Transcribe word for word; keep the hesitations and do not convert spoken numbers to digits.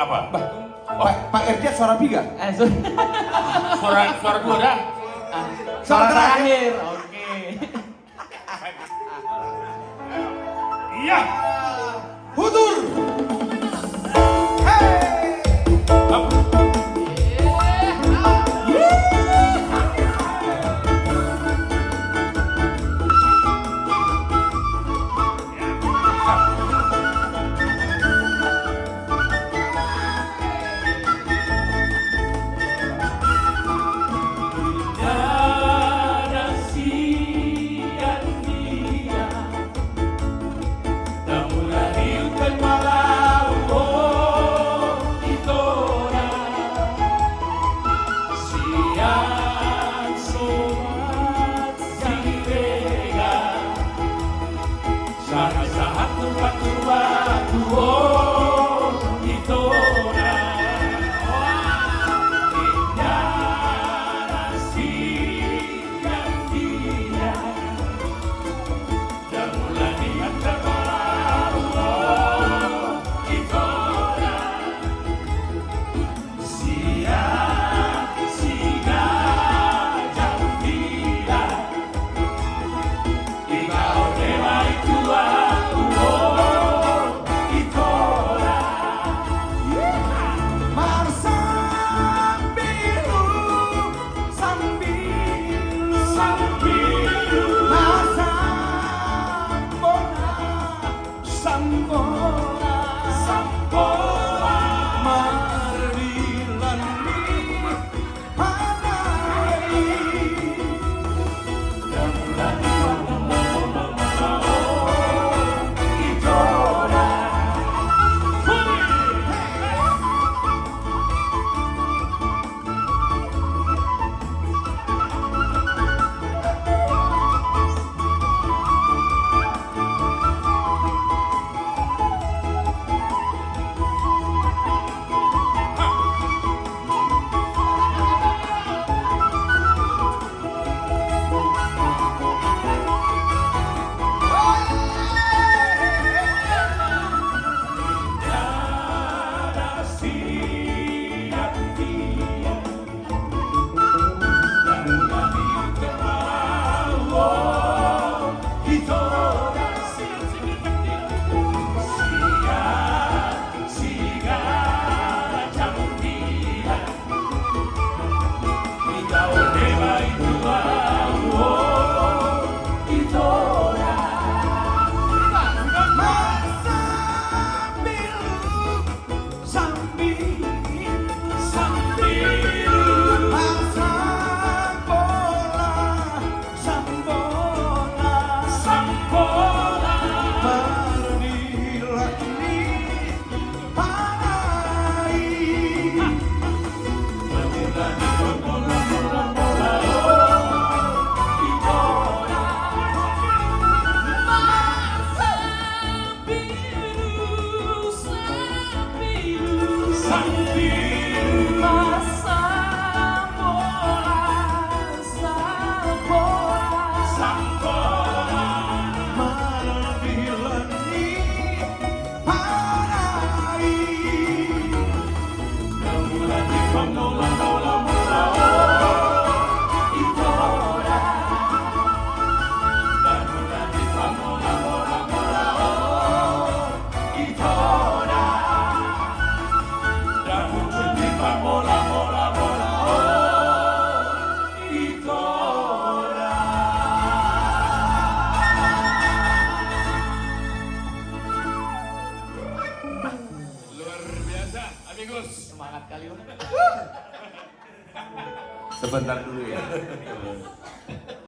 Apa? Bah, Pak, Pak R J suara piga? Eh, so- Suara, suara dua dah. Ah, suara suara terakhir. Terakhir. Oke. Iya. Hutur. Hei. Hap. Sahat-sahat tu batu-batu, oh, ito na. Inda na sian dia. Damula ni hata baru, oh, ito na. Sambola, sambola, mardilan ni panai. Sambil, sambil, sambola, sambola, sambola, mardilan ni panai. Luar biasa, Amigos. Semangat kali, Bang. Sebentar dulu ya.